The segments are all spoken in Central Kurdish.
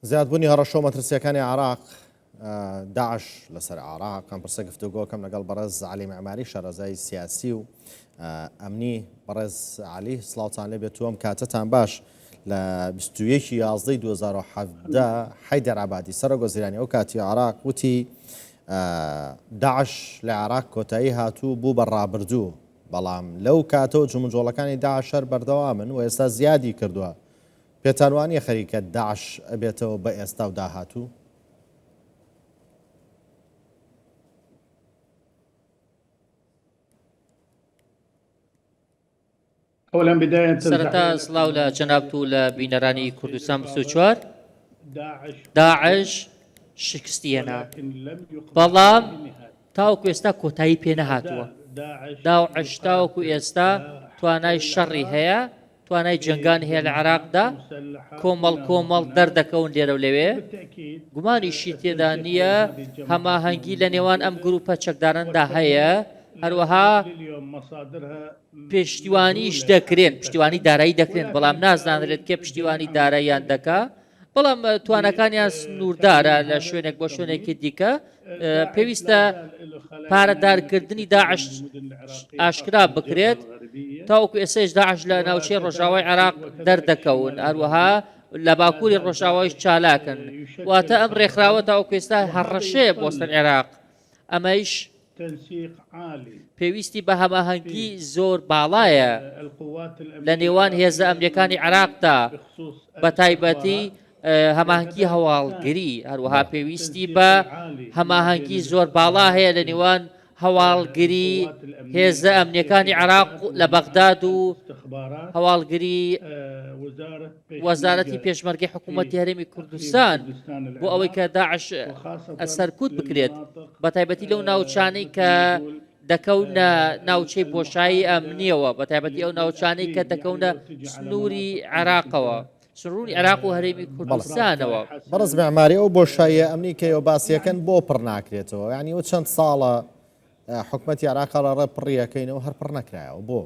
زیادبوونی هەڕەشە و مەترسیەکانی عراق داعش لەسەر عراق ئەم پرسە گفتوگۆکەم لەگەڵ بەڕێز علی معماری شارەزای سیاسی و ئەمنی بەڕێز علی سڵاوتان لێ بێت ئەم کاتەتان باش لە 21 یازدەی 2017 حەیدەر عبادی سەرۆک وەزیرانی ئەو کاتی عراق وتی داعش لە عراق کۆتایی هاتوو بوو بە ڕابردوو بەڵام لەو کاتەوە جموجۆڵەکانی داعش هەر بەردەوامن و ئێستا زیادی کردووە پێتان وانیە خەریکە داعش ئەبێتەوە بە ئێستا و داهاتوو؟ سەرەتا سڵاو لە جەنابت و لە بینەرانی کوردستان 24 داعش شکستی هێنا بەڵام تاوەکو ئێستا کۆتایی پێ نەهاتووە داعش تاوەکو ئێستا توانای شەڕی هەیە توانای جەنگان هەیە لە عێراقدا، کۆمەڵ کۆمەڵ دەردەکەون لێرە و لەوێ، گومانیشی تێدا نییە هەماهەنگی لە نێوان ئەم گروپە چەکداراندا هەیە، هەروەها پشتیوانیش دەکرێن، پشتیوانی دارایی دەکرێن، بەڵام نازانرێت کێ پشتیوانی داراییان دەکا، بەڵام تواناکانیان سنووردارە لە شوێنێک بۆ شوێنێکی دیکە پێویستە پارەدارکردنی داعش ئاشکرا بکرێت تاوەکو ئێسش داعش لە ناوچەی ڕۆژاوای عێراق دەردەکەون هەروەها لە باکووری ڕۆژاوایش چالاکن واتە ئەم ڕێکخراوە تاوەکو ئێستا هەڕەشەیە بۆ سەر عێراق ئەمەیش پێویستی بە هەماهەنگی زۆر باڵایە لە نێوان هێزە ئەمنیەکانی عێراقدا بە تایبەتی هەماهەنگی هەواڵگری هەروەها پێویستی بە هەماهەنگی زۆر باڵا هەیە لە نێوان هەواڵگری هێزە ئەمنیەکانی عێراق لە بەغداد و هەواڵگری وەزارەتی پێشمەرگەی حکوومەتی هەرێمی کوردستان بۆ ئەوەی کە داعش سەرکوت بکرێت بە تایبەتی لەو ناوچانەی کە دەکەونە ناوچەی بۆشایی ئەمنیەوە بە تایبەتی ئەو ناوچانەی کە دەکەونە سنووری عێراقەوە سنووری عێراق و هەرێمی کوردستانەوە. بەڕێز معماری ئەو بۆشاییە ئەمنی کە ئێوە باسیەکەن بۆ پڕ ناکرێتەوە یعنی ئەو چەند ساڵە حکومەتی عێراق ڕێ پڕیەکەینەوە هەر پڕ نەکرایەوە بۆ؟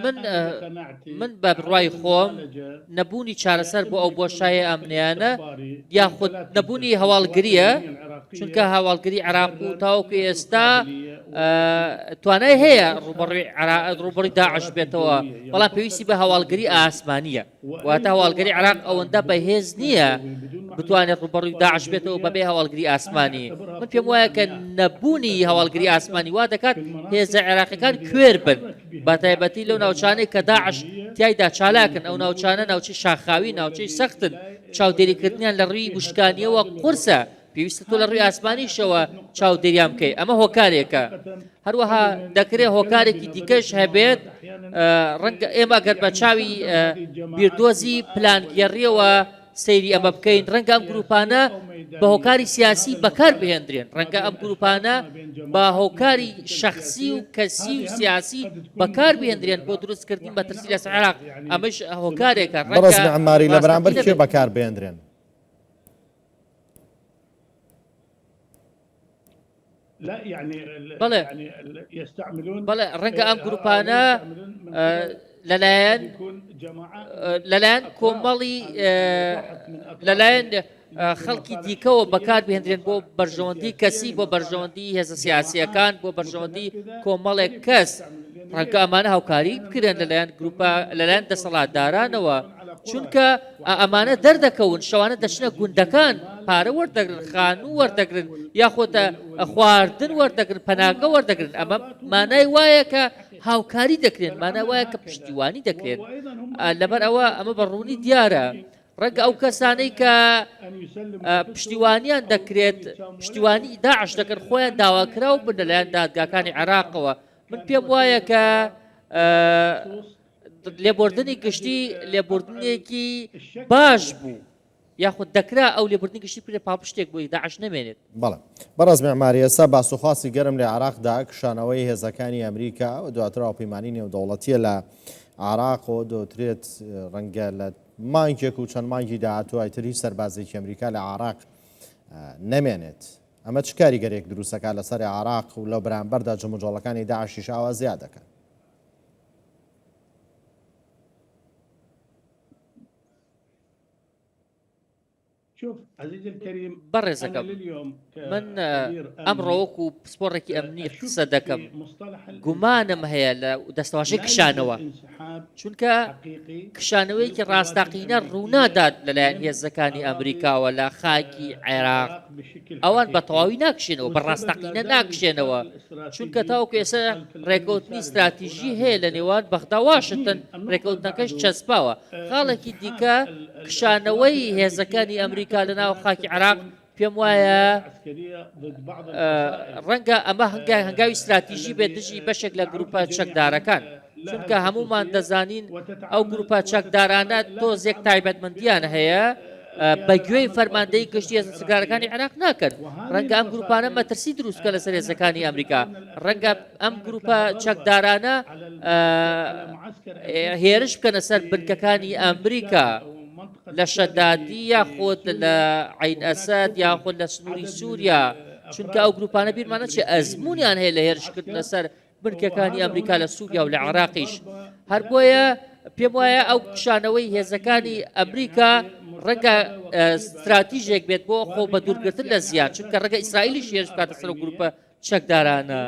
من من بە بڕوای خۆم نەبوونی چارەسەر بۆ ئەو بۆشایە ئەمنیانە یاخود نەبوونی هەواڵگریە چونکە هەواڵگری عراق و تاوەکو ئێستا توانای هەیە ڕوبەڕوی ڕوبڕی داعش بێتەوە بەڵام پێویستی بە هەواڵگری ئاسمانیە واتە هەواڵگری عێراق ئەوەندە بەهێز نییە بتوانێت ڕوبەڕوی داعش بێتەوە بەبێ هەواڵگری ئاسمانی من پێم وایە کە نەبوونی هەواڵگری ئاسمانی وا دەکات هێزە عێراقیەکان کوێر بن بە تایبەتی لەو ناوچانەی کە داعش تیایدا چالاکن ئەو ناوچانە ناوچەی شاخاوی ناوچەی سەختن چاودێریکردنیان لە ڕووی وشکانیەوە قورسە پێویستە تۆ لە ڕووی ئاسمانیشەوە چاودێریان بکەیت ئەمە هۆکارێکە هەروەها دەکرێت هۆکارێکی دیکەش هەبێت ڕەنگە ئێمە گەر بە چاوی بیردۆزی پلانگێڕیەوە سەیری ئەمە بکەین ڕەنگە ئەم گروپانە بە هۆکاری سیاسی بەکار بهێندرێن ڕەنگە ئەم گروپانە بە هۆکاری شخصی و کەسی و سیاسی بەکار بهێندرێن بۆ دروستکردنی مەترسی لەسەر عێراق ئەمەش هۆکارێکە ڕەنگە عماری لە بەرامبەر کێ بەکار بهێندرێن؟ بەڵێ بەڵێ ڕەنگە ئەم گروپانە لەلایەن لەلایەن کۆمەڵی لەلایەن خەڵکی دیکەوە بەکار بهێندرێن بۆ بەرژەوەندی کەسی بۆ بەرژەوەندی هێزە سیاسیەکان بۆ بەرژەوەندی کۆمەڵێک کەس ڕەنگە ئەمانە هاوکاری بکرێن لەلایەن گروپە لەلایەن دەسەڵاتدارانەوە چونکە ئەمانە دەردەکەون شەوانە دەچنە گوندەکان پارە وەردەگرن خانوو وەردەگرن یاخود خواردن وەردەگرن پەناگە وەردەگرن ئەمە مانای وایە کە هاوکاری دەکرێن مانای وایە کە پشتیوانی دەکرێن لەبەر ئەوە ئەمە بە ڕوونی دیارە ڕەنگە ئەو کەسانەی کە پشتیوانیان دەکرێت پشتیوانی داعش دەکەن خۆیان داواکراو بن لەلایەن دادگاکانی عێراقەوە من پێم وایە کە لێبوردنی گشتی لێبوردنێکی باش بوو یاخود دەکرا ئەو لێبوردنی گشتی بکرێت پاڵپشتێک بۆی داعش نەمێنێت. بەڵێ بەڕێز مێعماری ئێستا باسوخواسی گەرم لە عێراقدا کشانەوەی هێزەکانی ئەمریکا و دواتر هاوپەیمانی نێودەوڵەتیە لە عێراق و دەوترێت ڕەنگە لە مانگێک و چەند مانگی داهاتوو ئیتر هیچ سەربازێکی ئەمریکا لە عێراق نەمێنێت. ئەمە چ کاریگەرێک دروستەکات لەسەر عێراق و لە بەرامبەردا جموجۆڵەکانی داعشیش ئاوا زیاد دەکەن؟ بەڕێزەکەم من ئەمڕۆ وەکو پسپۆڕێکی ئەمنی قسە دەکەم گومانم هەیە لە دەستەواژەی کشانەوە چونکە کشانەوەیەکی ڕاستەقینە ڕوونادات لەلایەن هێزەکانی ئەمریکاوە لە خاکی عێراق ئەوان بە تەواوی ناکشێنەوە بە ڕاستەقینە ناکشێنەوە چونکە تاوەکو ئێستا ڕێکەوتنی ستراتیژی هەیە لە نێوان بەغدا واشنتن ڕێکەوتنەکەش چەسپاوە خاڵێکی دیکە کشانەوەی هێزەکانی ئەمریکا لە ناو خاکی عێراق پێم وایە ڕەنگە ئەمە هەنگاوی ستراتیژی بێت دژی بەشێک لە گروپە چەکدارەکان چونکە هەمومان دەزانین ئەو گروپە چەکدارانە تۆزێک تایبەتمەندیان هەیە بە گوێی فەرماندەی گشتی هێزە چەکدارەکانی عێراق ناکەن ڕەنگە ئەم گروپانە مەترسی دروست بکەن لەسەر هێزەکانی ئەمریکا ڕەنگە ئەم گروپە چەکدارانە هێرش بکەنە سەر بنکەکانی ئەمریکا لە شەدادی یاخود لە عین ئەسەد یاخود لە سنووری سووریا چونکە ئەو گروپانە بیرمانە چێ ئەزمونیان هەیە لە هێرشکردنە سەر بنکەکانی ئەمریکا لە سووریا و لە عێراقیش هەر بۆیە پێم وایە ئەو کشانەوەی هێزەکانی ئەمریکا ڕەنگە ستراتیژێک بێت بۆ خۆ بە دوورگرتن لە زیان چونکە ڕەنگە ئیسرائیلیش هێرش بکاتە سەر گروپە چەکدارانە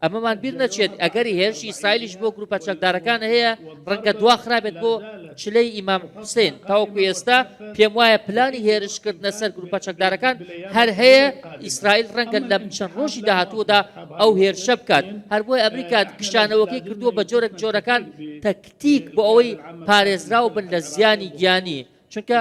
ئەمەمان بیر نەچێت ئەگەری هێرشی ئیسرائیلیش بۆ گروپە چەکدارەکان هەیە ڕەنگە دواخرابێت بۆ چلەی ئیمام حوسێن تاوەکو ئێستا پێم وایە پلانی هێرشکردنە سەر گروپە چەکدارەکان هەر هەیە ئیسرائیل ڕەنگە لەم چەند ڕۆژی داهاتوودا ئەو هێرشە بکات هەر بۆیە ئەمریکا کشانەوەکەی کردووە بە جۆرێک جۆرەکان تەکتیک بۆ ئەوەی پارێزراو بن لە زیانی گیانی چونکە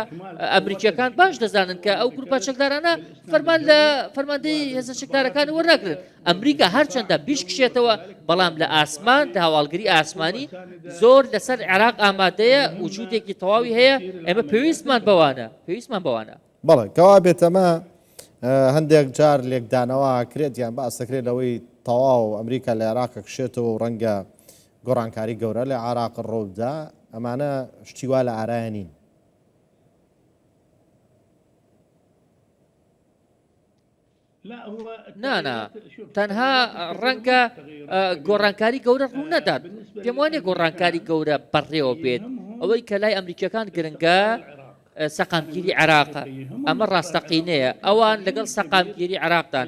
ئەمریکیەکان باش دەزانن کە ئەو گروپە چەکدارانە فەرمان لە فەرماندەی هێزە چەکدارەکان وەرناگرن ئەمریکا هەرچەندە بیشکشێتەوە بەڵام لە ئاسمان لە هەواڵگری ئاسمانی زۆر لەسەر عێراق ئامادەیە وجودێکی تەواوی هەیە ئێمە پێویستمان بەوانە پێویستمان بەوانە. بەڵێ کەوا بێت ئەمە هەندێک جار لێکدانەوە کرێت یان باس دەکرێت لەوەی تەواو ئەمریکا لە عێراق کشێتەوە و ڕەنگە گۆڕانکاری گەورە لە عێراق ڕووبدا ئەمانە شتی وا لە ئارایە نین. نا نا تەنها ڕەنگە گۆڕانکاری گەورە ڕوو نەدات پێم وانە گۆڕانکاری گەورە بەڕێوە بێت ئەوەی کە لای ئەمریکیەکان گرنگە سەقامگیری عێراقە ئەمە ڕاستەقینەیە ئەوان لەگەڵ سەقامگیری عێراقدان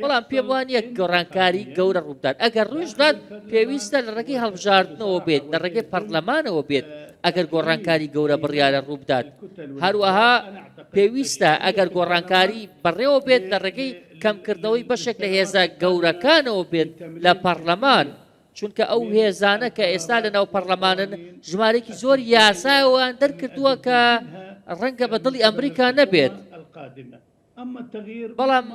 بەڵام پێم وانە گۆڕانکاری گەورە ڕووبدات ئەگەر ڕووشدات پێویستە لە ڕێگەی هەڵبژاردنەوە بێت لە ڕێگەی پەرلەمانەوە بێت ئەگەر گۆڕانکاری گەورە بڕیارە ڕووبدات هەروەها پێویستە ئەگەر گۆڕانکاری بەڕێوە بێت لە ڕێگەی کەمکردنەوەی بەشێک لە هێزە گەورەکانەوە بێت لە پەڕلەمان، چونکە ئەو هێزانە کە ئێستا لە ناو پەڕلەمانن ژمارەیەکی زۆر یاسایان دەرکردووە کە ڕەنگە بە دڵی ئەمریکا نەبێت. بەڵام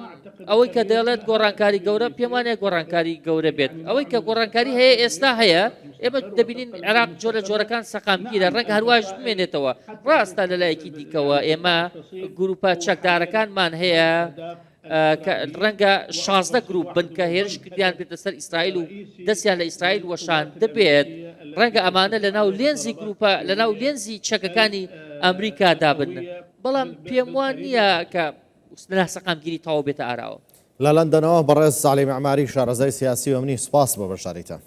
ئەوەی کە دەڵێت گۆڕانکاری گەورە پێم وانە گۆڕانکاری گەورە بێت ئەوەی کە گۆڕانکاری هەیە ئێستا هەیە ئێمە دەبینین عێراق جۆرە جۆرەکان سەقامگیرە ڕەنگە هەرواش بمێنێتەوە ڕاستە لە لایەکی دیکەوە ئێمە گروپە چەکدارەکانمان هەیە کە ڕەنگە 16 گروپ بن کە هێرش کردیان بێتە سەر ئیسرائیل و دەستیان لە ئیسرائیل وەشان دەبێت ڕەنگە ئەمانە لە ناو لێنزی گروپە لە ناو لێنزی چەکەکانی ئەمریکادا بن بەڵام پێم وا نییە کە ناسەقامگیری تەواو بێتە ئاراوە. لە لەندەنەوە بەڕێز عەلی مەعماری شارەزای سیاسی و ئەمنی سوپاس بۆ بەشداریتان.